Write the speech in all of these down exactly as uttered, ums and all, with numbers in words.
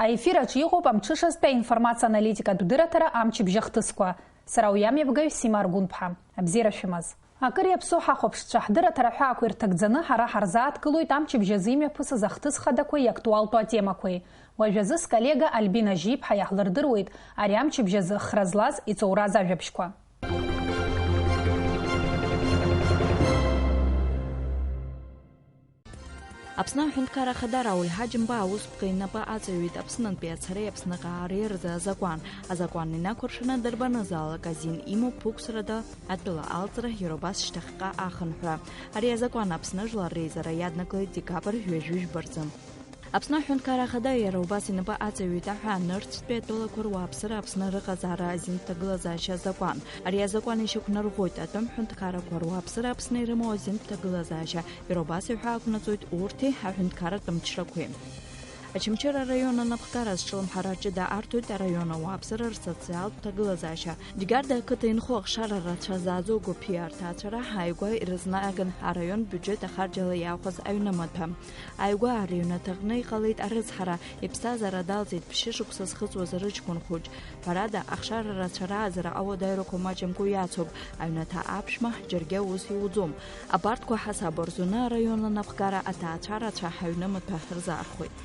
Аефир аҿы иҟоуп амҽышазтәи аинформациа-аналитикатә дырраҭара амчыбжь ахҭысқәа. Сара уи амҩаԥгаҩ Сима Аргәынԥҳа. Абзиара шәымаз. Акыр иаԥсоу ҳахәаԥшцәа, ҳдырраҭара ҳәаақәа ирҭагӡаны ҳара ҳарзааҭгылоит амчыбжь азы имҩаԥысыз ахҭыс хадақәеи иактуалтәу атемақәеи. Уажәазы сколлега Альбина Жьиԥҳа иаҳлырдыруеит ари амчыбжь азы хра злаз иҵоураз ажәабжьқәа. Аԥсны Аҳәынҭқарра Ахада Рауль Ҳаџьымба аусԥҟа инапы аҵаҩит Аԥснынтәи ацареи Аԥсныҟаареи рзы азакәан. Азакәан инақәыршәаны дарбанызаалак азин имоуп ԥықәсрада атәыла алҵра, иара убас шьҭахьҟа ахынҳәра. Ари азакәан Аԥсны Жәлар реизара иаднакылеит декабрь ҩажәи жәба рзы. Аԥсны Аҳәынҭқарра Ахада иара убас инапы аҵаҩит аҳәаа нырцәтәи атәылақәа руааԥсыра Аԥсны рыҟазаара азин ҭагылазаашьа азакәан. Ари азакәан ишьақәнарӷәӷәоит атәым ҳәынҭқаррақәа руааԥсыра Аԥсны ирымоу азин ҭагылазаашьа, иара убас иҳәаақәнаҵоит урҭи аҳәынҭқарратә мчрақәеи. Очамчыра араион анапхгара азҿлымҳара ҷыда арҭоит араион ауааԥсыра рсоциалтә ҭагылазаашьа. Џьгьарда ақыҭа инхо ахшара рацәа зааӡо агәыԥиаа рҭаацәара ааигәа ирызнаган араион биуџьет ахарџьала иаахәаз аҩнымаҭәа. Ааигәа арыҩнаҭаҟны иҟалеит арыцҳара, иԥсҭазаара далҵит ԥшьышықәса зхыҵуаз рыҷкәын хәыҷ. Ҳәарада, ахшара рацәа раазара ауадаҩрақәа маҷымкәа иацуп, аҩнаҭа аԥшәма џьаргьы аус иуӡом. Абарҭқәа ҳасаб рзуны араион анапхгара аҭаацәа рацәа ҳаҩнымаҭәа рзаархәеит.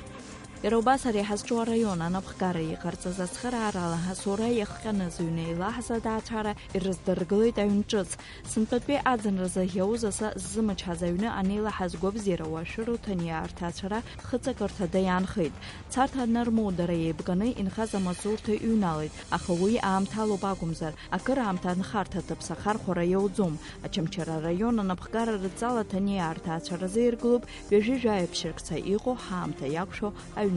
Иара убас ари ҳазҿу араион анапхгара иҟарҵаз ацхыраарала асоура иахҟьаны зыҩны еилаҳаз аҭаацәара ирыздыргылеит аҩн ҿыц. Сынтәатәи аӡынразы иауз асы ззымычҳаз аҩны анеилаҳаз гәабзиара уашәыруҭан иаарҭаацәара хыҵакырҭада иаанхеит. Царҭа анырмоу дара еибганы инхаз амаҵурҭа иҩналеит, аха уи аамҭалоуп акәымзар, акыраамҭа анхарҭа ҭыԥсахар хәара иауӡом. Очамчыра араион анапхгара рыдҵала ҭаниаа рҭаацәаразы иргылоуп ҩажәи жәаҩа ԥшьыркца иҟоу ҳаамҭа иақәшәо аҩны.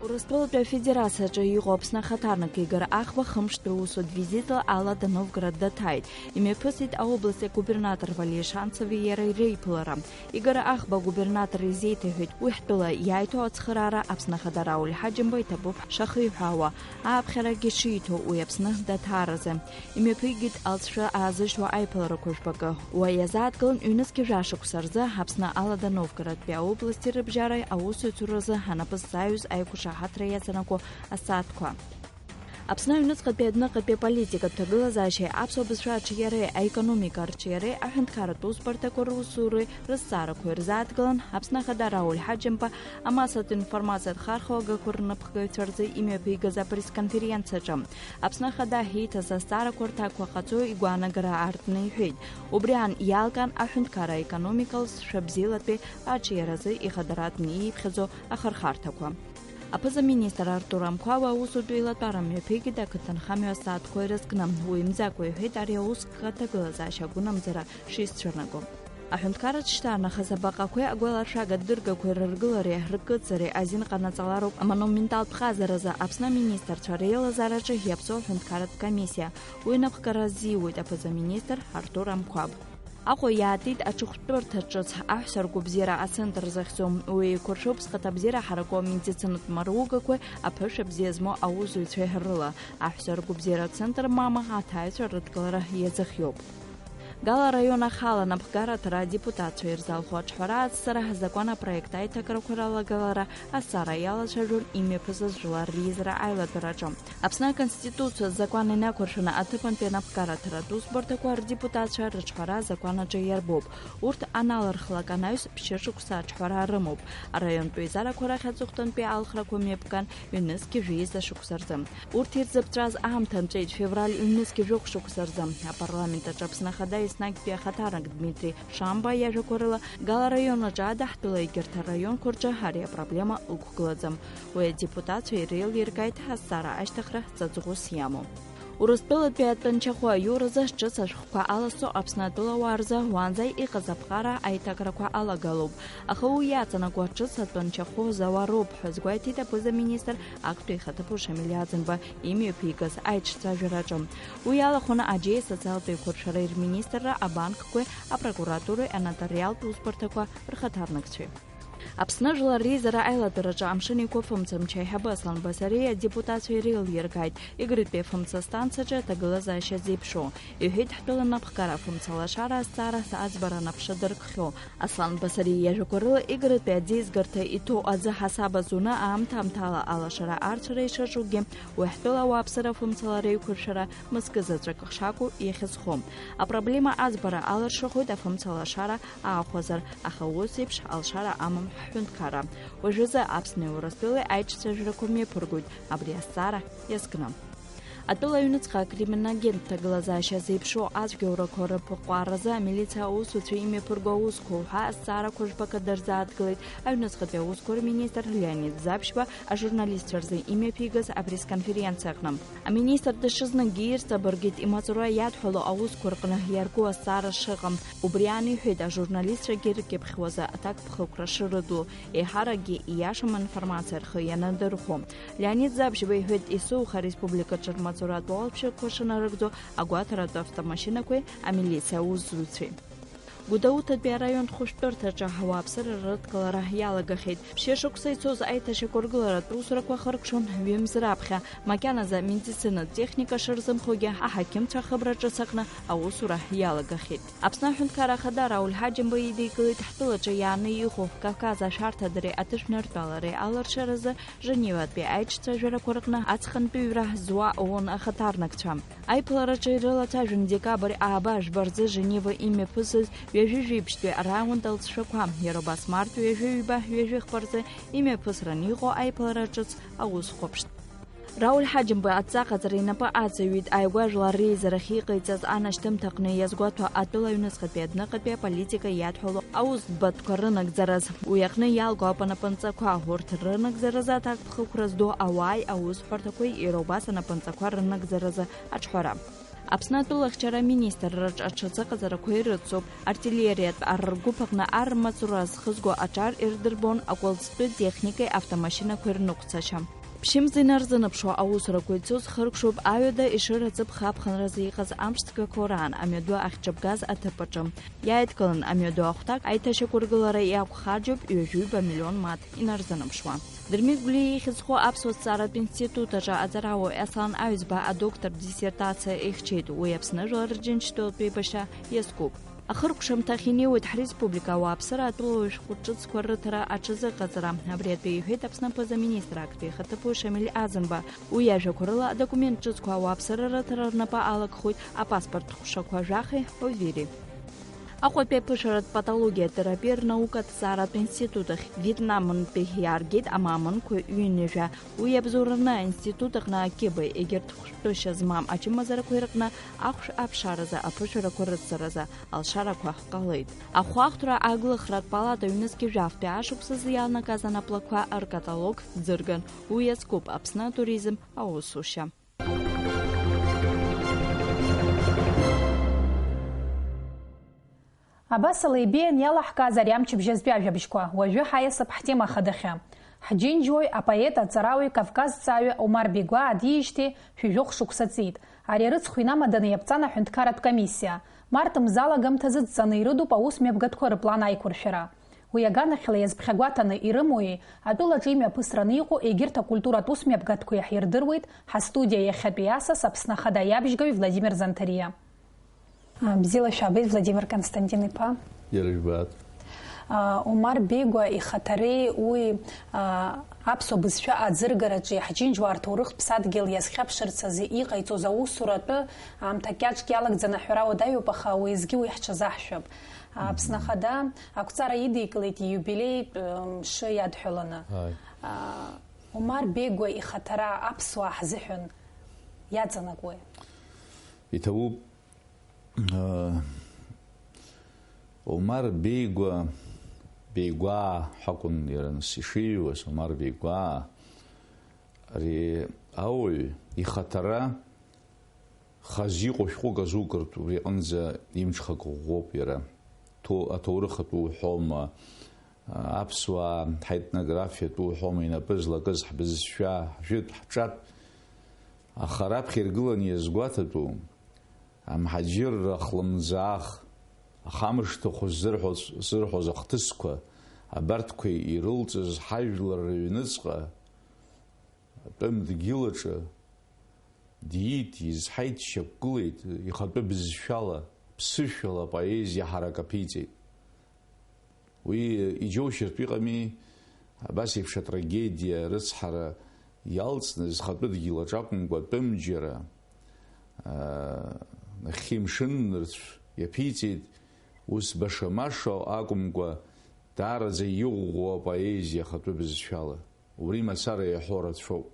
Урыстәылатәи Афедерациаҿы иҟоу Аԥсны ахаҭарнак Игор Аӷба хымш дусутә визитла Алада Новгород даҭааит. Имҩаԥысит аобласт агубернатор Валери Шанцеви иареи реиԥылара. Игор Аӷба агубернатор изеиҭаҳәеит, уи ҳтәыла иаиҭо ацхыраара Аԥсны Ахада Рауль Ҳаџьымба иҭабуп шахиҳәаауа, ааԥхьарагьы шиҭо уи Аԥсны даҭааразы. Имҩаԥигеит алҵшәа аазышьҭуа аиԥыларақәа жәпакы. Уа иазааҭгылан ҩнызқьи жәа шықәса рзы Аԥсны Алада Новгородтәи аобласти рыбжьара аусеицуразы анапы ззааҩыз аиқәшаҳаҭра иаҵанакуа асааҭқәа. Аԥсны аҩныҵҟатәи адәныҟатәи аполитикатә ҭагылазаашьеи аԥсуа бызшәа аҿиареи аекономика арҿиареи аҳәынҭқарратә усбарҭақәа русуреи рызҵаарақәа ирзааҭгылан Аԥсны Ахада Рауль Ҳаџьымба амассатә информациатә хархәагақәа рнапхгаҩцәа рзы имҩаԥигаз апресс-конференциаҿы. Аԥсны Ахада ииҭаз азҵаарақәа рҭакқәа ҟаҵо игәаанагара аартны иҳәеит. Убри аан иалкаан аҳәынҭқарра аекономикала зшәа бзиалатәи аҿиаразы ихадаратәны ииԥхьаӡо ахырхарҭақәа. Аԥыза-министр Артур Амқәаб аусутә еилатәара мҩаԥигеит ақыҭанхамҩа асааҭқәа ирызкны. Уи мӡакәа иҳәеит ари ауск аҭагылазаашьа агәынамӡара шизцәырнаго. Аҳәынҭқарраҿ шьҭарнахыс абаҟақәеи агәаларшәага дыргақәеи рыргылареи ркыҵареи азин ҟанаҵалароуп амонументалтә ҟазаразы Аԥсны аминистрцәа реилазаараҿы иаԥҵоу аҳәынҭқарратә комиссиа. Уи напхгара азиуеит аԥыза-министр Артур Амқәаб. Аҟәа иаатит аҽыхәтәырҭа ҿыц аҳәса ргәабзиара ацентр захьӡу. Уи еиқәыршәоуп зхаҭабзиара ҳараку амедицинатә маругақәеи аԥышәа бзиа змоу аусзуҩцәеи рыла. Аҳәса ргәабзиара ацентр Мама аҭаҩцәа рыдгылара иазыхиоуп. Гала араион ахала анапхгараҭара адепутатцәа ирзалху аҿҳәара ацҵара азакәан апроект аиҭакрақәа ралагалара азҵаара иалацәажәон имҩаԥысыз жәлар реизара аилатәараҿы. Аԥсны Аконституциа азакәан инақәыршәаны аҭыԥантәи анапхгараҭаратә усбарҭақәа рдепутатцәа рыҿҳәара азакәан аҿы иарбоуп. Урҭ аналырхлак анаҩс ԥшьышықәса аҿҳәара рымоуп. Араионтә еизарақәа рахь аҵыхәтәантәи алхрақәа мҩаԥган ҩнызқьи жәеиза шықәса рзы. Урҭ ирзыԥҵәаз аамҭа нҵәеит, февраль ҩнызқьи жәохә шықәса рзы. Апарламент аҿы Аԥсны Ахада еснагьтәи ахаҭарнак Дмитри Шамба иажәақәа рыла, Гала араион аҿы ада ҳтәыла егьырҭ араионқәа рҿы ари апроблема ықәгылаӡам. Уи адепутатцәа иреилиркааит азҵаара ашьҭыхра ҵаҵӷәыс иамоу. Урыстәылатәи атәанчахәы аиуразы ҿыц ашәҟәқәа аласҵо Аԥсны атәылауаа рзы уаанӡа иҟаз аԥҟара аиҭакрақәа алагалоуп. Аха уи иаҵанакуа ҿыц атәанчахәы зауа роуп ҳәа азгәеиҭеит аԥыза-министр актәи ихаҭыԥуаҩ Шамиль Аӡынба имҩаԥигаз аиҿцәажәараҿы. Уи иалахәын аџьеи асоциалтә еиқәыршәареи рминистрра, абанкқәеи апрокуратуреи анотариалтә усбарҭақәа рхаҭарнакцәеи. Аԥсны Жәлар реизара аилатәараҿы Амшын Еиқәа фымца мчы аиҳабы Аслан Басариа адепутатцәа иреилиркааит Игрытәи афымца станциаҿы аҭагылазаашьа зеиԥшроу, иҳәеит ҳтәыла напхгара афымца лашара азҵаара аӡбара анаԥшы дыркхьоу. Аслан Басариа иажәақәа рыла, Игрытәи аӡеизгарҭа иҭоу аӡы ҳасаб азуны аамҭа-аамҭала алашара арцәара ишаҿугьы, уи ҳтәыла ауааԥсыра афымцала реиқәыршәара мызкы заҵәык шакәу иахьазхом. Апроблема аӡбара алыршахоит афымца лашара аахәазар, аха ус еиԥш алшара амам ҳҳәынҭқарра. Уажәазы Аԥсни Урыстәылеи аиҿцәажәарақәа мҩаԥыргоит абри азҵаара иазкны. Атәыла аҩныҵҟа акриминогентә ҭагылазаашьа зеиԥшроу ацәгьоурақәа рыԥҟаразы амилициа аусуцәа имҩаԥырго аусқәа уҳәа азҵаарақәа жәпакы дырзааҭгылеит аҩныҵҟатәи аусқәа рминистр Леонид Заԥшьба ажурналистцәа рзы имҩаԥигаз апресс-конференциаҟны. Аминистр даҽазныкгьы ирҵабыргит имаҵура иадҳәало аусқәа рҟны иарку азҵаара шыҟам. Убри аан иҳәеит ажурналистцәагьы ркьыԥхьуазы аҭакԥхықәра шырыдло, еиҳаракгьы ииашам аинформациа рхы ианадырхәо. Леонид Заԥшьба иҳәеит, есыуха ареспубликаҿы рмаҵуратә уалԥшьақәа шынарыгӡо агәаҭаратә автомашьынақәеи амилициа аусзуҩцәеи. Гәдоуҭатәи араионтә хәышәтәырҭаҿы ауааԥсыра рыдкылара иалагахьеит. Ԥшьышықәса ицоз аиҭашьақәыргыларатә усурақәа хыркәшон ҩымз раԥхьа. Макьаназы амедицинатә техника шырзымхогьы аҳақьымцәа ахыбра ҿыц аҟны аусура иалагахьеит. Аԥсны Аҳәынҭқарра Ахада Рауль Ҳаџьымба идикылеит ҳтәылаҿы иааны иҟоу Кавказ ашәарҭадареи аҭышәныртәалареи алыршаразы Женеватәи аиҿцәажәарақәа рҟны аҵхантәиҩра зуа ООН ахаҭарнакцәа. Аиԥылараҿы ирылацәажәон декабрь ааба жәба рзы Женева имҩаԥысыз ҩажәи жәибжьтәи араунд алҵшәақәа, иара убас март ҩажәи ҩба, ҩажәи хԥа рзы имҩаԥысран иҟоу аиԥылара ҿыц аусхәаԥшт. Рауль Ҳаџьымба адҵа ҟаҵара инапы аҵаҩит ааигәа жәлар реизарахь иҟаиҵаз анашьҭымҭаҟны иазгәаҭо атәыла аҩныҵҟатәи адәныҟатәи аполитика иадҳәало аусӡбатәқәа рынагӡараз. Уи аҟны иалго апанапынҵақәа, урҭ рынагӡаразы аҭакԥхықәра зду ауааи аусҳәарҭақәеи иара убас анапынҵақәа рынагӡаразы аҿҳәара. Аԥсны атәылахьчара аминистрраҿ аҽазыҟаҵарақәа ирыцуп. Артиллериатә аргәыԥ аҟны армаҵура зхызго аҿар ирдырбон акәалӡтәы техникеи автомашьынақәеи рныҟәцашьа. Ԥшьымз инарзынаԥшуа аусурақәа ицоз хыркәшоуп аҩада ишыраҵыԥха аԥхынразы иҟаз амш ҵгақәа раан амҩаду ахьҿыбгаз аҭыԥ аҿы. Иааидкылан амҩаду ахәҭак аиҭашьақәыргылара иақәхарџьуп ҩажәи ҩба миллион мааҭ инарзынаԥшуа. Дырмит Гәлиа ихьӡ зху аԥсуа зҵааратә институт аҿы аҵарауаҩ Аслан Аҩӡба адоктортә диссертациа ихьчеит, уи Аԥсны жәлар рџьынџьтәылатә еибашьра иазкуп. Ахыркәшамҭахь инеиуеит ҳреспублика ауааԥсыра атәылауаҩ шәҟәы ҿыцқәа рыҭара аҽазыҟаҵара. Абри атәы иҳәеит Аԥсны аԥыза-министр актәи ихаҭыԥуаҩ Шамиль Азанба. Уи иажәақәа рыла, адокумент ҿыцқәа ауааԥсыра рыҭара рнапы алакхоит апаспорт ҟәшақәа жәахеи Овири. Аҟәатәи аԥышәаратә патологиатә терапиа рнаукатә зҵааратә институт ахь Вьетнамынтәи иааргеит амаамынқәа ҩынҩажәа. Уи иабзоураны аинститут аҟны акьыба, егьырҭ хәшәтәышьа змам ачымазарақәеи рҟны ахәшә аԥшааразы аԥышәарақәа рыцҵаразы алшарақәа ҟалеит. Ахәаахәҭра аглыхратә палата ҩнызқьи жәафтәи ашықәсазы иалнагаз анаплакқәа ркаталог ӡырган. Уи иазкуп Аԥсны атуризм аусушьа. Абасала ибеиан иалаҳкааз ари амчыбжьазтәи ажәабжьқәа. Уажәы ҳаиасып ҳтема хадахьы. Ҳџьынџьуаҩ, апоет, аҵарауаҩ, кавказҵааҩы Омар Бегәаа диижьҭеи шәи жәохә шықәса ҵит. Ари арыцхә инамаданы иаԥҵан аҳәынҭқарратә комиссиа. Март мза алагамҭазы дҵаны ирыдуп аус мҩаԥгатәқәа рыплан аиқәыршәара. Уи аганахьала иазԥхьагәаҭаны ирымоуи, атәылаҿы имҩаԥысраны иҟоу егьырҭ акультуратә усмҩаԥгатәқәеи ҳирдыруеит ҳастудиа иахьатәи асас Аԥсны Ахада иабжьгаҩ Владимир Занҭариа. А, бзиала шәаабеит, Владимир Константин-иԥа. Иара жәбаат. А, Омар Бегәа ихаҭареи уи, а, аԥсуа бызшәа аӡыргараҿы ҳџьынџьуаа рҭоурыхтә ԥсадгьыл иазхьаԥшырц азы иҟаиҵоз аусуратәы аамҭа кьаҿк иалагӡаны аҳәара уадаҩуп, аха уеизгьы уи ҳҽазаҳшәап. Аԥсны Ахада ақәҵара идикылеит ииубилеитә, м, мшы иадҳәаланы. Ааи. А, Омар Бегәа ихаҭара аԥсуаа ҳзыҳәан иаҵанакуеи? Иҭабуп. Омар Беигәа, Беигәаа ҳәа акәын иара нас ишиҩуаз, Омар Беигәаа. Ари ауаҩ ихаҭара хазы иҟоу шәҟәык азукыртә, убри аҟынӡа имҽхак ӷәӷәоуп иара. Ҭоу-, аҭоурых атәы уҳәома, аԥсуаа ҳетнографиа атәы уҳәома, инапы злакыз ҳбызшәа, ҳжәытә, ҳҿатә. Аха раԥхьа иргыланы иазгәаҭатәу, амҳаџьырра хлымӡаах, ахамышҭыхә ззырҳәоз, ззырҳәоз ахҭысқәа, Абарҭқәа ирылҵыз ҳажәлар рыҩныҵҟа атәым дгьыл аҿы диит, изҳаит, дшьақәгылеит, ихатәы бызшәала, ԥсышәала апоезиа ҳарак аԥиҵеит. Уи иџьоушьартә иҟами, абас еиԥш атрагедиа рыцҳара иалҵны, зхатәы дгьыл аҿы акәымкәа, атәым џьара, аа, нахьхьи мшын нырцә иаԥиҵеит, ус баша-маша акәымкәа, даараӡа иӷәӷәоу апоезиа ахатәы бызшәала. Убри мацара иаҳәо рацәоуп.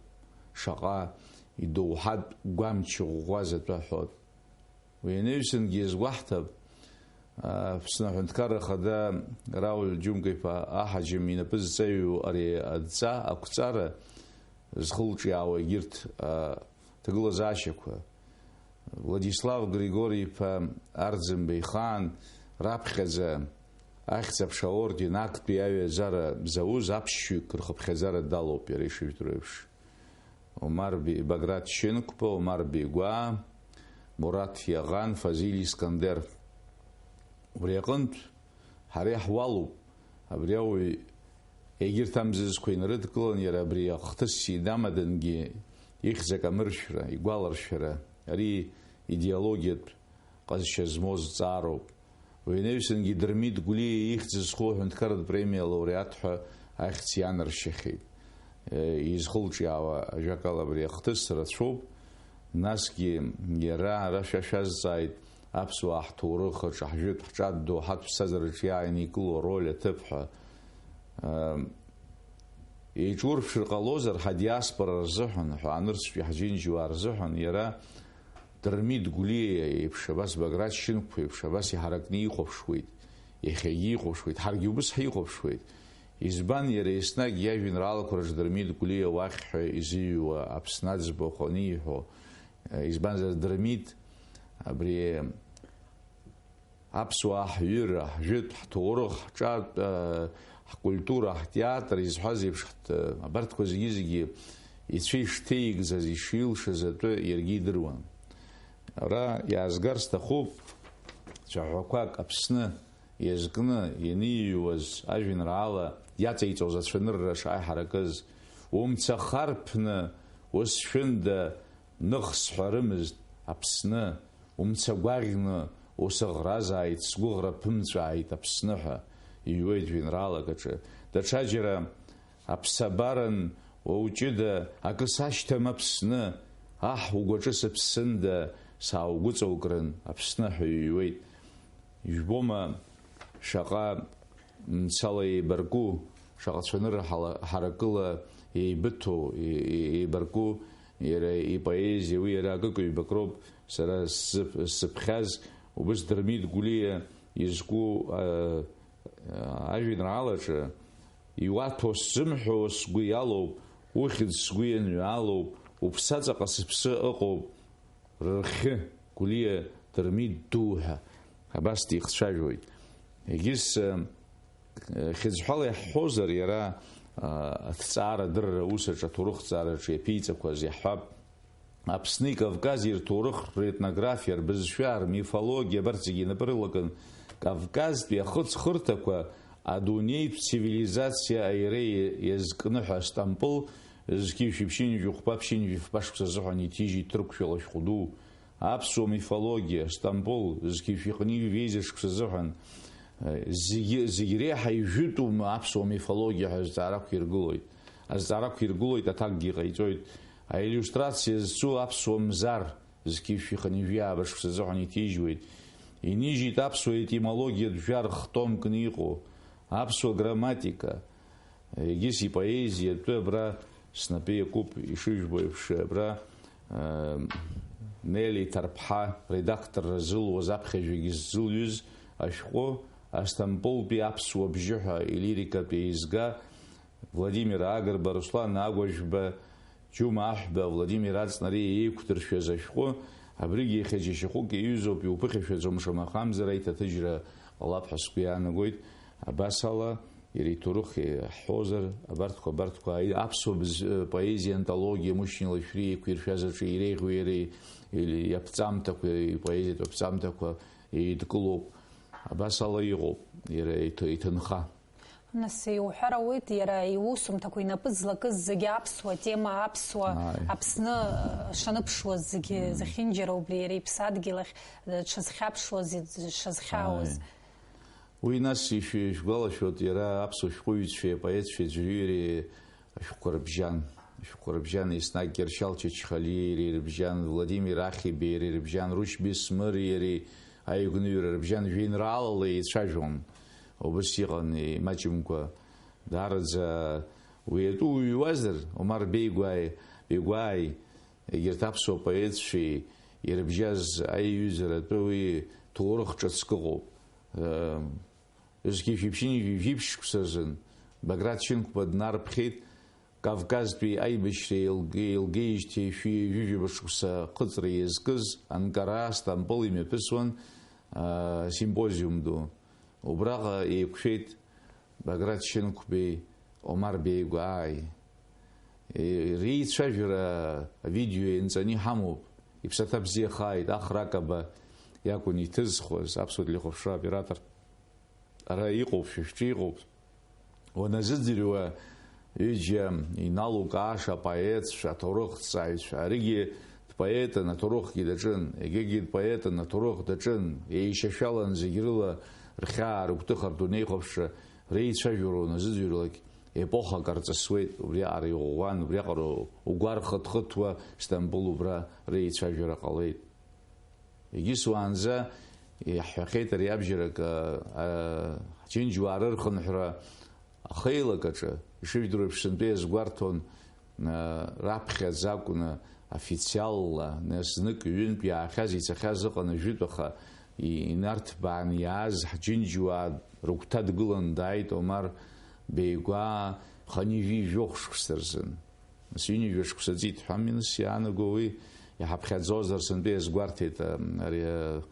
Шаҟа идоуҳатә гәамч ӷәӷәаз атәы аҳәот. Уи анаҩсангьы иазгәаҳҭап, Аԥсны Аҳәынҭқарра Ахада Рауль Џьумка-иԥа Аҳаџьым инапы зҵаҩу ари адҵа ақәҵара зхылҿиаауа егьырҭ аҭагылазаашьақәа. Владислав Григори-иԥа Арӡынба ихаан раԥхьаӡа Ахьӡ-аԥша аорден актәи аҩаӡара зауз аԥшьҩык рхыԥхьаӡара далоуп иара ишыжәдыруа еиԥш. Омар Бе-, Баграт Шьынқәба, Омар Бегәаа, Мураҭ Иаӷан, Фазиль Искандер. Убри аҟынтә ҳара иаҳуалуп, абри ауаҩ егьырҭ амзызқәа инарыдкылан, иара абри ахҭыс идамадангьы ихьӡ акамыршәра, игәаларшәара, ари идеологиатә ҟазшьа змоу зҵаароуп. Уи анаҩсангьы Дырмит Гәлиа ихьӡ зху аҳәынҭқарратә премиа алауреат ҳәа ахьӡ ианаршьахьеит. Изхылҿиаауа, ажәакала, абри ахҭыс рацәоуп. Насгьы иара ара шәа шәазҵааит, аԥсуаа ҳҭоурых аҿы, ҳжәытә, ҳҿатә доуҳатә ԥсҭазаараҿы иааины икылоу ароль, аҭыԥ ҳәа. Еиҿурԥшыр ҟалозар, ҳадиаспора рзыҳәан, ҳәаанырцәтәи ҳџьынџьуаа рзыҳәан, иара Дырмит Гәлиа еиԥш, абас Баграт Шьынқәба еиԥш, абас иҳаракны ихәаԥшуеит, иахьагьы ихәаԥшуеит, ҳаргьы убыс ҳихәаԥшуеит. Избан, иара еснагь иажәеинраалақәа рҿы Дырмит Гәлиа уахь ҳәа изыҩуа Аԥсны аӡбахә аниҳәо, избанзар, Дырмит абри аԥсуаа ҳҩыра, ҳжәытә, ҳҭоурых, ҳҿатә, ҳкультура, ҳтеатр изҳәаз еиԥш, ҳт-, абарҭқәа зегьы-зегьы ицәа ишҭеигӡаз, ишилшаз атәы иаргьы идыруан. Ара иаазгар сҭахуп цәаҳәақәак Аԥсны иазкны ианиҩуаз ажәеинраала иаҵеиҵоз ацәанырра шааиҳаракыз, умца харԥны, усшәында, ных сҳәарымызт, Аԥсны, умца гәаӷьны, усыӷразааит, сгәыӷра ԥымҵәааит, Аԥсны ҳәа иҩуеит жәеинраалак аҿы. Даҽаџьара, аԥсабаран, уа уҷыда, акы сашьҭам, Аԥсны, аҳ, угәаҿы сыԥсында, сааугәыҵаукран, Аԥсны ҳәа иҩуеит. Ижәбома, шаҟа мцала еибарку, шаҟа цәанырра ҳала-, ҳаракыла еибыҭоу, е-, е-, еибарку иара ипоезиа, уи иара акык-ҩбак роуп сара сзыԥ-, сзыԥхьаз, убыс Дырмит Гәлиа изку, а, а, ажәеинраалаҿы, иуаҭәо сзымҳәо сгәы иалоуп, ухьӡ сгәы ианыҩалоуп, уԥсаҵаҟа сыԥсы ыҟоуп, рырхьы, Гәлиа Дырмит ду ҳәа абас дихцәажәоит. Егьыс, э, хьыӡҳәала иаҳҳәозар, иара, э, аҭҵаарадырра аус аҿы, аҭоурыхҭҵаараҿы иаԥиҵақәаз иаҳҳәап, Аԥсни Кавкази рҭоурых, ретнографиа, рбызшәа, рмифологиа, абарҭ зегьы инапы рылакын, Кавказтәи ахыҵхырҭақәа адунеитә цивилизациа аира иазкны ҳәа Стампыл, зқьи жәшәи ԥшьынҩажәи хәба, ԥшьынҩажәи фба шықәса азыҳәан иҭижьит ҭырқәшәала ашәҟәы ду. Аԥсуа мифологиа, Стампул, зқьи жәшәи ҟни жәеиза шықәса азыҳәан, э, зегьы, зегь реиҳа ижәытәума аԥсуа мифологиа ҳәа азҵаара ақәиргылоит. Азҵаара ақәиргылоит, аҭакгьы ҟаиҵоит. Аиллиустрациа зцу аԥсуа мзар, зқьи жәшәи хынҩажәи ааба шықәса азыҳәан иҭижьуеит. Инижьит аԥсуа етимологиатә жәар хтомкны иҟоу, аԥсуа грамматика, егьыс ипоезиа атәы абра снапы иакуп, ишыжәбо еиԥш, абра, э, Нели Ҭарԥҳа редакторра зылуаз аԥхьажәагьы ззылҩыз ашәҟәы, Астампултәи аԥсуа бжьы ҳәа илирикатә еизга, Владимир Агрба, Руслан Агәажәба, Џьума Аҳәба, Владимир Аҵнариа еиқәдыршәаз ашәҟәы, абригьы иахьа џьашьахәык иаҩызоуп, иуԥыхьашәаӡом, шамахамзар аиҭаҭыжьра ҟалап ҳәа сгәы иаанагоит. Абас ала, иара иҭоурых иаҳҳәозар, абарҭқәа, абарҭқәа, аи-, аԥсуа бз-, поезиа антологиа Мушьни Лашәриа еиқәиршәаз аҿы иреиӷьу иара и-, или-, иаԥҵамҭақәа, ипоезиатә аԥҵамҭақәа еидкылоуп. Абас ала иҟоуп иара иҭ-, иҭынха. Нас иуҳәар ауеит, иара иусумҭақәа инапы злакыз зегьы аԥсуа тема, аԥсуа Ааи. Аԥсны, э, шаныԥшуаз зегьы Мм. Зехьынџьара убри иара иԥсадгьыл ахь, э, дшазхьаԥшуаз, дшазхьаауаз. Ааи. Уи нас ишәи-, ишәгәалашәоит, иара аԥсуа шәҟәыҩҩцәеи апоетцәеи аӡәырҩыреи ашәҟәқәа рыбжьан. Ашәҟәқәа рыбжьан еснагь Гершьал Чачхалиа иара ирыбжьан, Владимир Ахиба иара ирыбжьан, Рушь Бесмыр иареи аигәныҩра рыбжьан, жәеинраалала еицәажәон. Убыс иҟан, имаҷымкәа. Даараӡа уи атәы уҩуазар, Омар Беигәааи, Беигәааи, егьырҭ аԥсуа поетцәеи ирыбжьаз аиҩызара атәы уи ҭоурых ҿыцк ыҟоуп. Ем, зқьи жәиԥшьынҩажәи жәиԥшь шықәса азын Баграт Шьынқәба днарԥхьеит, Кавказтәи аибашьра еилг-, еилгеижьҭеи шәи ҩажәи жәаба шықәса ахыҵра иазкыз Анкара, Стамбул имҩаԥысуан, аа, симпозиум ду. Убраҟа еиқәшәеит Баграт Шьынқәбеи Омар Беигәааи. Е, реицәажәара авидео ианҵаны иҳамоуп. Иԥсаҭа бзиахааит, Ахра Акаба иакәын иҭызхуаз, аԥсуа телехәаԥшра оператор. Ара иҟоуп, шәа шәҿы иҟоуп. Уаназыӡырҩуа, ҩыџьа иналукааша апоетцәа, аҭоурыхҭҵааҩцәа, аригьы дпоетын, аҭоурыхгьы даҿын, егьигьы дпоетын, аҭоурых даҿын, еишьашәалан зегь рыла рхьаа рыгәҭыха, рдунеихәаԥшра реицәажәара уаназыӡырҩлак, епохак арҵысуеит, убриаҟара иӷәӷәан, убриаҟара угәархыҭхыҭуа Стамбул убра реицәажәара ҟалеит. Егьыс уаанӡа иаҳҳәахьеит ари абжьарак, а, а, ҳџьынџьуаа рырхынҳәра ахеилак аҿы, ишыжәдыруа еиԥш, сынтәа иазгәарҭон, а, раԥхьаӡа акәны официалла, нас знык ҩынтә иаахьаз, ицахьаз ыҟан, ажәытә, аха и-, инарҭбааны иааз ҳџьынџьуаа рыгәҭа дгылан дааит Омар Беигәаа, хынҩажәи жәохә шықәса рзын. Нас ҩынҩажәа шықәса ҵит ҳәа, Минус иаанаго уи иҳаԥхьаӡозар, сынтәа иазгәарҭеит, а, ари, а,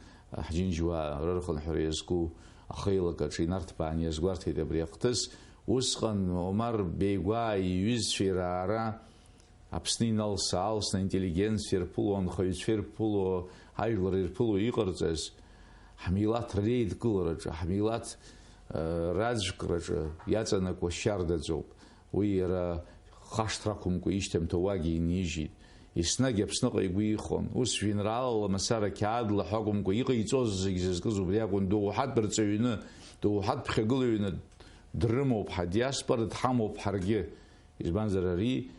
ҳџьынџьуаа рырхынҳәра иазку ахеилак аҿы инарҭбааны иазгәарҭеит абри ахҭыс. Усҟан Омар Беигәаа иҩызцәеи раара Аԥсны иналса-аалсны аинтеллигенциа ирԥыло, анхаҩцәа ирԥыло, ажәлар ирԥыло иҟарҵаз, ҳмилаҭ реидкылараҿы, ҳмилаҭ, а, раӡәкраҿы иаҵанакуа шьардаӡоуп. Уи иара хашҭра ақәымкәа ишьҭамҭа уагьы инижьит. Еснагь Аԥсныҟа игәы ихон. Ус жәеинраалала мацара қьаадла ҳәа акәымкәа, иҟаиҵоз зегь зызкыз убри акәын, доуҳатә рҵаҩны, доуҳатә ԥхьагылаҩны дрымоуп ҳадиаспора, дҳамоуп ҳаргьы. Избанзар, ари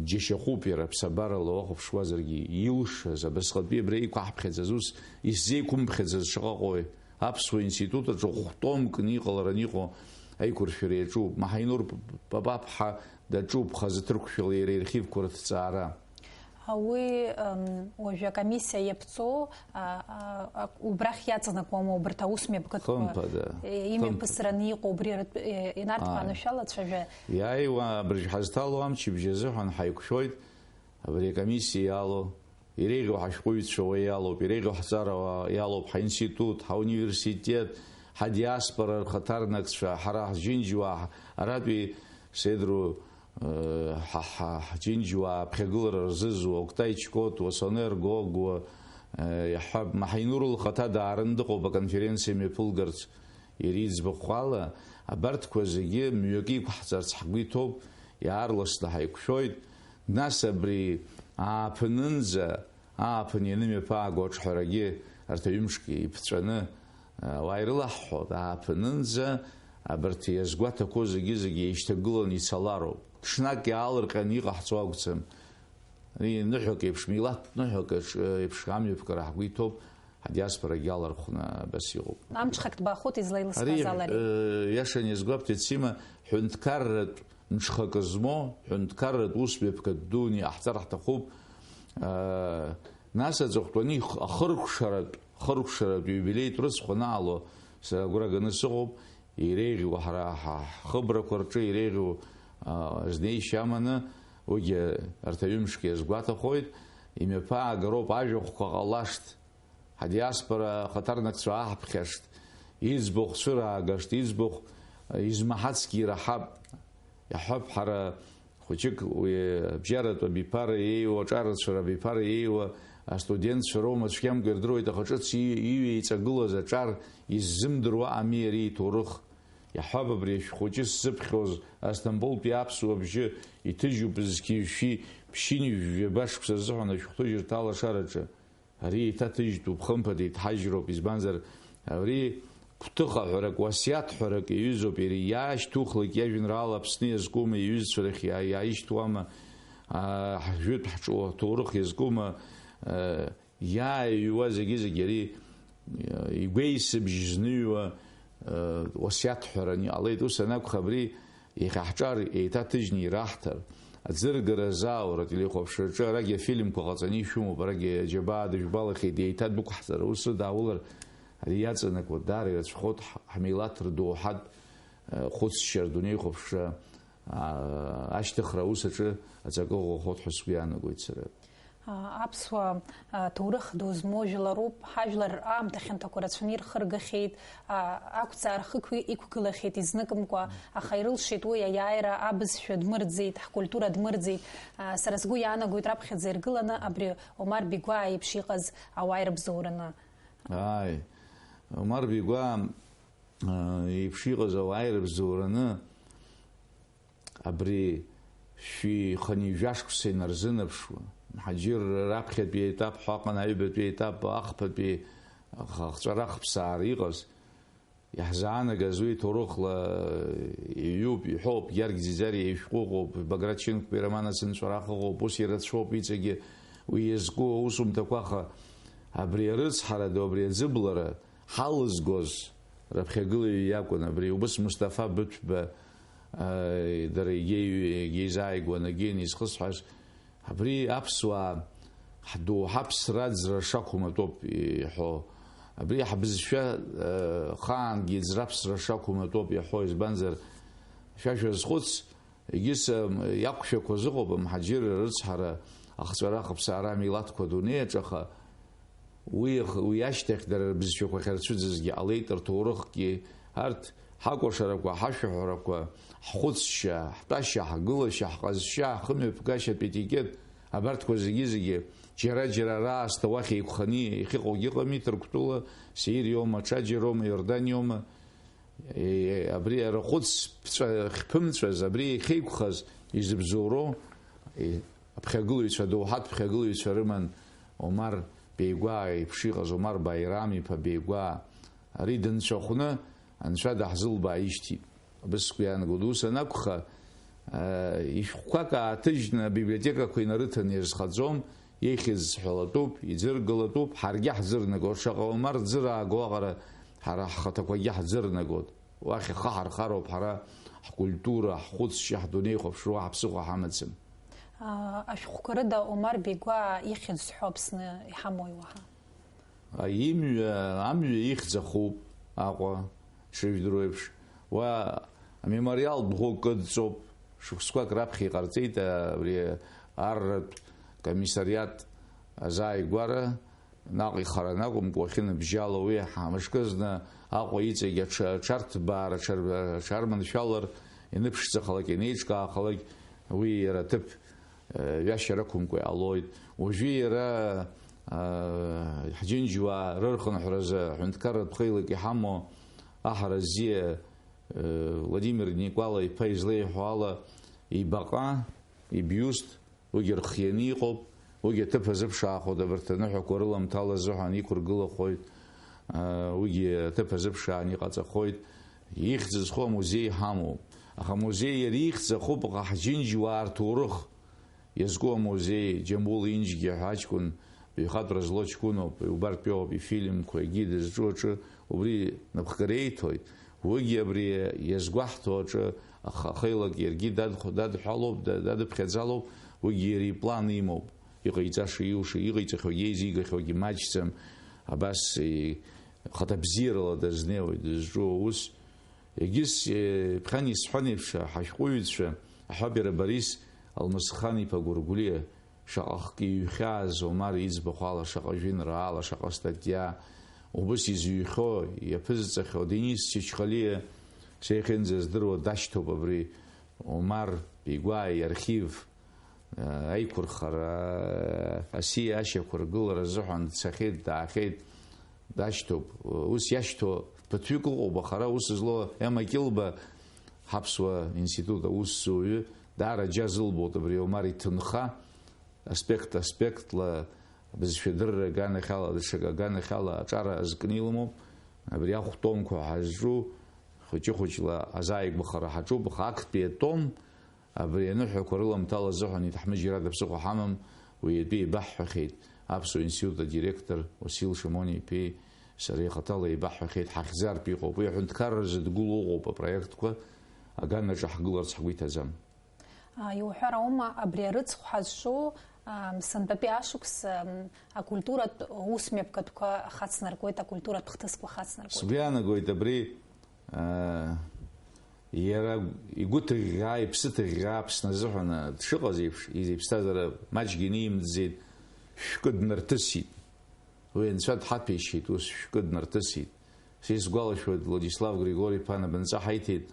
џьашьахәуп иара, ԥсабарала уахәаԥшуазаргьы, илшаз, абасҟатәи абра иқәаҳԥхьаӡаз ус исзеиқәымԥхьаӡаз шаҟа ыҟои? Аԥсуа институт аҿы хәтомкны иҟалараны иҟоу аиқәыршәара иаҿуп. Маҳаинур П-, П-, Папаԥҳа даҿуп хазы ҭырқәшәала иара ирхивқәа рыҭҵаара. Уи, м, уажәы акомиссиа иаԥҵоу, а, а, а, убрахь иаҵанакуама убарҭ аус мҩаԥгатәқәа? Хымԥада. Е, имҩаԥысраны Хымԥада. Иҟоу убри ртә-, е, инарҭбааны Ааи. Шәалацәажәа? Иааиуа абыржә ҳазҭало амчыбжь азыҳәан ҳаиқәшәоит абри акомиссиа иалоу. Иреиӷьу ҳашәҟәыҩҩцәа уа иалоуп, иреиӷьу ҳҵарауаа иалоуп, ҳаинститут, ҳауниверситет, ҳадиаспора рхаҭарнакцәа, ҳара ҳџьынџьуаа, аратәи седру, э, ҳа, ҳа, ҳџьынџьуаа аԥхьагылара рзызуа, Октай Чкотуа, Сонер Гогуа, э, иаҳҳәап, Маҳаинур лхаҭа даарын дыҟоуп аконференциа мҩаԥылгарц, иара иӡбахә ала, абарҭқәа зегьы мҩакы иқәҳҵарц ҳгәы иҭоуп, иаарласны ҳаиқәшәоит. Нас абри ааԥынынӡа, ааԥын ианымҩаԥааго аҿҳәарагьы арҭ аҩымшк иԥҵәаны, а, ауаа ирылаҳҳәоит, ааԥынынӡа абарҭ иазгәаҭақәоу зегьы-зегьы еишьҭагыланы ицалароуп. Ҽнак иаалырҟьаны иҟаҳҵо акәӡам. Ари ныҳәак еиԥш, милаҭтә ныҳәак аҿ-, еиԥш амҩаԥгара ҳгәы иҭоуп, ҳадиаспорагьы алархәны абас иҟоуп. Амҽхак ҭбаахоит излаилыскааз Ари, алареи. Э, иашан иазгәаԥхеит Сима, ҳәынҭқарратә нҽхакы змоу, ҳәынҭқарратә ус мҩаԥгатә дуны иҟаҳҵар ҳҭахуп. Э, нас аҵыхәтәаны их-, ахыркәшаратә, ахыркәшаратә иубилеитә рыцхә анаало, сара агәра ганы сыҟоуп, иреиӷьу ҳара ҳа-, ҳхыбрақәа рҿы иреиӷьу, а, знеишьа аманы, уигьы арҭ аҩымшк иазгәаҭахоит, имҩаԥаагароуп, ажәахәқәа ҟалашт. Ҳадиаспора ахаҭарнакцәа аҳԥхьашт, иӡбахә цәыраагашт, иӡбахә измаҳацгьы ираҳап. Иаҳҳәап, ҳара хәыҷык уи абжьаратә абиԥара иеиуа, аҿарацәара абиԥара иеиуа астудентцәа роума цәгьамкәа ирдыруеит, аха ҿыц и-, иҩеиҵагылаз аҿар иззымдыруа ами ари иҭоурых. Иаҳҳәап, абри ашәҟәы хәыҷы сзыԥхьоз, Асҭамбултәи аԥсуа бжьы иҭыжьуп зқьи жәшәи ԥшьынҩажәи жәаба шықәса азыҳәан ашәҟәҭыжьырҭа алашараҿы. Ари еиҭаҭыжьтәуп, хымԥада иҭҳажьроуп, избанзар, ари гәҭыхаҳәарак, уасиаҭҳәарак иаҩызоуп, иара иаашьҭухлак иажәеинраала Аԥсны иазкума, иҩызцәа рахь иа-, иааишьҭуама, аа, ҳжәытә ҳҿы аҭоурых иазкума, аа, иааиҩуа зегьы-зегьы ари, аа, игәеисыбжь зныҩуа, аа, уасиаҭҳәаран иҟалеит. Ус анакәха, абри Иахьа ҳҿар еиҭаҭыжьны ираҳҭар, аӡыргара азы аура ателехәаԥшраҿы арагьы афильмқәа ҟаҵаны ишәымоуп, арагьы аџьабаа дыжәбалахьеит, еиҭа дәықәҳҵар, аус рыдаулар, ари иаҵанакуа даара ирацәахоит ҳ-, ҳмилаҭ рдоуҳатә, э, хәыцшьа, рдунеихәаԥшра, а, ашьҭыхра аус аҿы аҵакы ӷәӷәахоит ҳәа сгәы иаанагоит сара. Аԥсуа ҭоурых ду змоу жәларуп, ҳажәлар аамҭа хьанҭақәа рацәаны ирхыргахьеит, ақәҵара рхы иқәгылахьеит изныкымкәа, аха ирылшеит уи аиааира абызшәа дмырӡит, ҳкультура дмырӡит. Сара сгәы иаанагоит раԥхьаӡа иргыланы абри Омар Бигәаа еиԥш иҟаз ауаа ирыбзоураны. Ааи, Омар Бигәаа еиԥш иҟаз ауаа ирыбзоураны. Абри шәи-хынҩажәа шықәса инарзынаԥшуа, мҳаџьырра раԥхьатәи аетап ҳәа аҟан аҩбатәи аетап ахԥатәи ахҵәара ахԥсаара иҟаз, иаҳзаанагаз уи ҭоурыхла иҩуп, иҳәоуп, Гьаргь Ӡиӡариа ишәҟәы ыҟоуп, Баграт Шьынқәбеи роман Ацынҵәарах ыҟоуп, ус ирацәоуп иҵегьы уи иазку аусумҭақәа, аха абри арыцҳара ду, абри аӡыблара, ҳалызгоз раԥхьагылаҩы иакәын абри, убыс Мусҭафа Быҭәба, аа, дара егьа-, егьа изааигәан, егьа инизхысҳәаз, абри аԥсуаа ҳдоуҳа аԥсра аӡра шақәым атәоуп иҳәо, абри ҳбызшәа, аа, хаангьы ӡра аԥсра шақәым атәоуп иҳәо, избанзар, шәа шәазхәыц, Егьыс, м, иақәшәақәаз ыҟоуп, амҳаџьырра рыцҳара, ахҵәара, ахыԥсаара, амилаҭқәа адунеи аҿы, аха уи ах-, уи ашьҭахь дара рбызшәақәа ахьырцәыӡызгьы ҟалеит, рҭоурыхгьы, арҭ ҳакәашарақәа, ҳашәаҳәарақәа, ҳхәыцшьа, ҳтәашьа, ҳгылашьа, ҳҟазшьа, ҳхымҩаԥгашьатә етикет, абарҭқәа зегьы-зегьы, џьара-џьара раасҭа уахь еиқәханы иахьыҟоугьы ыҟами, Ҭырқәтәыла, Сеир иоума, Ҽаџьароума, Иордан иоума, Е, абри арахәыц ԥҵәа хьԥымҵәаз, абри иахьеиқәхаз изыбзоуроу, е, аԥхьагылаҩцәа, адоуҳатә ԥхьагылаҩцәа рыман Омар Беигәаа иеиԥш иҟаз, Омар Баирам-иԥа Беигәаа. Ари дынцәахәны Анцәа даҳзылбааижьҭеит. Абас сгәы иаанагоит. Ус анакәха, е, ишәҟәқәак ааҭыжьны абиблиотекақәа инарыҭаны ирызхаӡом, Ихьӡ ҳәалатәуп, иӡыргалатәуп, ҳаргьы ҳӡырнагоит, шаҟа Омар ӡырааго аҟара ҳара ҳхаҭақәагьы ҳӡырнагоит. Уахь ихы ҳархароуп ҳара, ҳкультура, ҳхәыцшьа, ҳдунеихәаԥшра, уаҳа ԥсыхәа ҳамаӡам. Аа, ашәҟәқәа рыда Омар Беигәаа ихьӡ зҳәо Аԥсны иҳамои уаҳа? А, имҩа, амҩа ихьӡ ахуп Аҟәа. Шыжәдыруеиԥш, уа амемориалтә ӷәы кыдҵоуп, шықәсқәак раԥхьа иҟарҵеит, абри арратә комиссариат азааигәара, наҟ ихараны акәымкәа, уахьынабжьало уи ҳамышкызны Аҟәа иҵегь аҽа-, аҽарҭбаара, аҽар-, аҽарманшәалар, ианыԥшӡахалак, ианеиҿкаахалак, уи иара аҭыԥ ҩашьа рықәымкәа иҟалоит. Уажәы иара, аа, ҳџьынџьуаа рырхынҳәразы аҳәынҭқарратә хеилак иҳамоу аҳаразиа, э, Владимир Никәала-иԥа излеиҳәо ала, ибаҟа, ибиуст, уигьы рхианы иҟоуп, уигьы аҭыԥ азыԥшаахоит, абарҭ аныҳәақәа рыламҭала азыҳәан иқәыргылахоит, аа, уигьы аҭыԥ азыԥшаан иҟаҵахоит. Ихьӡ зху амузеи ҳамоуп. Аха амузеи иара ихьӡ ахуп, аха ҳџьынџьуаа рҭоурых Иазку амузеи, Џьамбул Инџьгьа ҳәа аҷкәын, ҩхатәра злоу ҷкәыноуп, иубартә иоуп ифильмқәа, егьи дызҿу аҿы убри напхгара ииҭоит. Уигьы абри иазгәаҳҭо аҿы аха-, ахеилак иаргьы дадхо-, дадҳәалоуп, да-, дадыԥхьаӡалоуп, уигьы иара иплан имоуп. Иҟаиҵаша, илша, иҟаиҵахьоугьы, еизигахьоугьы маҷӡам, абас, и-, хаҭабзиарала дазнеиуеит, дызҿу аус. Егьыс, е, ԥхьан исҳәан еиԥш, ҳашәҟәыҩҩцәа, аҳәаб иара Борис Алмысхан-иԥа Гәыргәлиа, шаҟа хкы иҩхьааз Омар иӡбахә ала, шаҟа жәеинраала, шаҟа статиа, убыс изыҩхьоу, иаԥызҵахьоу Денис Чачхалиа, са иахьынӡаздыруа, дашьҭоуп абри Омар Беигәаа иархив. Аиқәырхара, асиа ашьақәыргылара азыҳәан дцахьеит, даахьеит, дашьҭоуп. Ус иашьҭоу Ԥыҭҩык ыҟоуп, аха ара аус злоу Ема Кьылба, ҳаԥсуа институт аусзуҩы, даара џьа зылбоит абри Омар иҭынха, аспект аспектла, абызшәадырра аганахьала, даҽак аганахьала аҿара азкны илымоуп. Абри ахә томқәа ҳазҿу, хәыҷы-хәыҷла азааигәахара ҳаҿуп, аха актәи атом, абри аныҳәақәа рыламҭала азыҳәан иҭаҳмыжьрада ԥсыхәа ҳамам, уи атәы еибаҳҳәахьеит аԥсуа институт адиректор Уасил Шамониа-иԥеи сареи, хаҭала еибаҳҳәахьеит, ҳахьӡартә иҟоуп, уи аҳәынҭқарра зыдгылоу ыҟоуп апроектқәа, аганаҿ ҳгыларц ҳгәы иҭаӡам. А, иуҳәар аума, абри арыцхә ҳазҿу, а, сынтәатәи ашықәс, м, акультуратә усмҩаԥгатәқәа хацнаркуеит, акультуратә хҭысқәа хацнаркуеит. Сгәы иаанагоит абри, а, иара игәы ҭыӷьӷьаа, иԥсы ҭыӷьӷьаа Аԥсны азыҳәан, а, дшыҟаз еиԥш, изы иԥсҭазаара маҷгьы инимҵӡеит, шәкы днарҭысит. Уи анцәа дҳаҭәеишьеит, ус шәкы днарҭысит. Са исгәалашәоит, Владислав Григори-иԥа набынҵа ҳаиҭеит,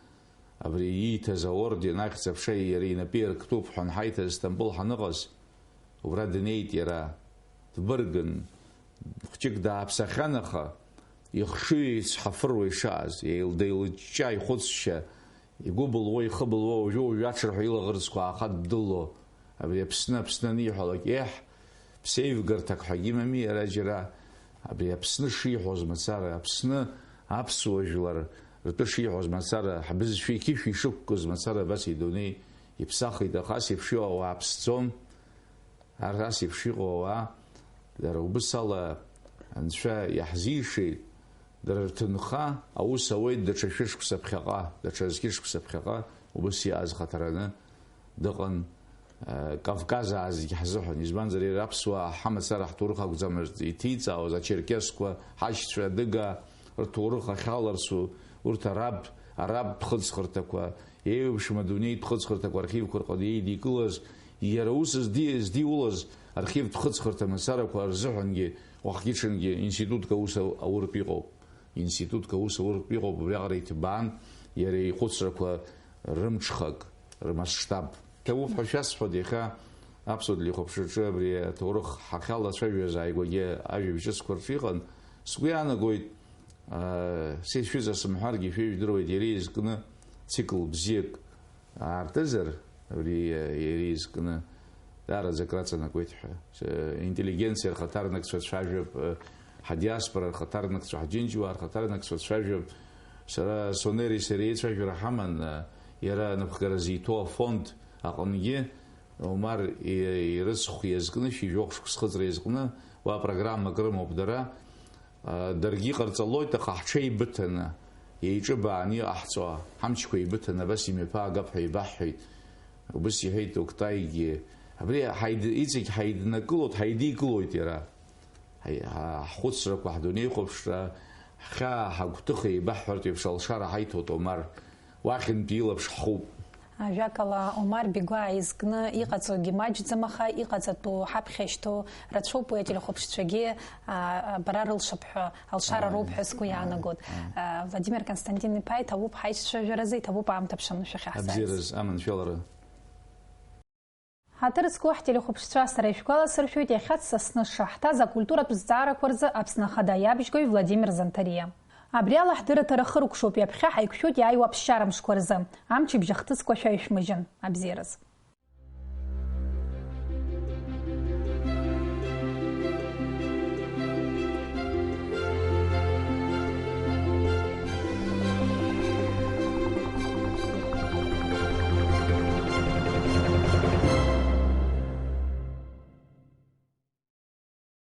абри ииҭаз аорден ахьӡ-аԥша иара инапы иарктәуп ҳәа анҳаиҭаз Сҭампыл ҳаныҟаз, убра днеит иара, дбыргын, хәҷык дааԥсахьан, аха ихшыҩ еицҳафыруа ишааз, еилда-еилыҷҷа ихәыцшьа, игәы былуа, ихы былуа, уажәы-уажәы аҽырҳәа илаӷырӡқәа ааха ддыло, абри Аԥсны, Аԥсны аниҳәалак, еҳ, ԥсеивгарҭак ҳәагьы имами иара џьара, абри Аԥсны шиҳәоз мацара, Аԥсны аԥсуа жәлар ртәы шиҳәоз мацара, ҳбызшәа иқьышә ишықәкыз мацара, абас идунеи иԥсахит, аха ас еиԥш иҟоу ауаа ԥсӡом. Ар-, ас еиԥш иҟоу ауаа, дара убыс ала Анцәа иаҳзишеит, дара рҭынха аус ауеит даҽа шәышықәса ԥхьаҟа, даҽа зқьышықәса ԥхьаҟа, убыс иааз хаҭараны дыҟан, э, Кавказаа зегь ҳзыҳәан. Избанзар, иара аԥсуаа ҳамацара ҳҭоурых акәӡамызт иҭиҵаауаз, ачерқьесқәа, ҳашьцәа, адыгаа, рҭоурых ахьаларсу, урҭ араб, араб ԥхыӡхырҭақәа, еиуеиԥшым адунеитә ԥхыӡхырҭақәа архивқәа рҟны еидикылаз, иара ус зди-, здиулаз архивтә ԥхыӡхырҭа мацарақәа рзыҳәангьы уахгьы-ҽынгьы институтк аус ау-, ауртә иҟоуп. Институтк аус ауртә иҟоуп, убриаҟара иҭбаан иара ихәыцрақәа рымҽхак, рмасштаб. Ҭабуп ҳәа шәасҳәоит, иахьа аԥсуа телехәаԥшраҿы абри аҭоурых ҳахьалацәажәаз ааигәагьы ажәабжь ҿыцқәа рҿы иҟан. Сгәы иаанагоит, аа, са ишәыҵасымҳәаргьы шәеижәдыруеит, иара изкны цикл бзиак аартызар, абри, э, иара изкны даараӡа акраҵанакуеит ҳәа. С-, интеллигенциа рхаҭарнакцәа цәажәап, э, ҳадиаспора рхаҭарнакцәа, ҳџьынџьуаа рхаҭарнакцәа цәажәап. Сара Сонери сареи еицәажәара ҳаман, э, иара анапхгара зиҭо афонд аҟынгьы, Омар и-, ирыцхә иазкны, шәи жәохә шықәс хыҵра иазкны, уа программак рымоуп дара. Даргьы иҟарҵалоит, аха ҳҽеибыҭаны, еиҿыбааны иҟаҳҵо, ҳамчқәа еибыҭаны абас имҩаԥаагап ҳәа еибаҳҳәеит. Убыс иҳәеит Октаигьы. Абри ҳаид-, иҵегь ҳаиднакылоит, ҳаидикылоит иара. Ҳаи-, ҳа-, ҳхәыцрақәа, ҳдунеихәаԥшра, ҳхьаа, ҳагәҭыха еибаҳҳәартә еиԥш алшара ҳаиҭоит Омар. Уахьынтәи илаԥш ҳхуп. Ажәакала, Омар Бигәаа изкны иҟаҵогьы маҷӡам, аха иҟаҵатәу ҳаԥхьа ишьҭоу рацәоуп, уи ателехәаԥшцәагьы, а, а, бара рылшап ҳәа, алшара роуп ҳәа сгәы иаанагоит. А, Владимир Константин-иԥа, иҭабуп ҳаицәажәаразы, иҭабуп аамҭа ԥшаны шәахьаҳзааиз. Абзиараз, аманшәалара. Ҳаҭыр зқәу ҳтелехәаԥшцәа, сара ишәгәаласыршәоит, иахьа Сасны шаҳҭаз акультуратә зҵаарақәа рзы Аԥсны Ахада иабжьгои Владимир Занҭариа. Абри ала ҳдырраҭара хыркәшоуп, ҩаԥхьа ҳаиқәшәоит иааиуа аԥсшьара мшқәа рзы. Амчыбжь ахҭысқәа шәа ишәмыжьын. Абзиараз.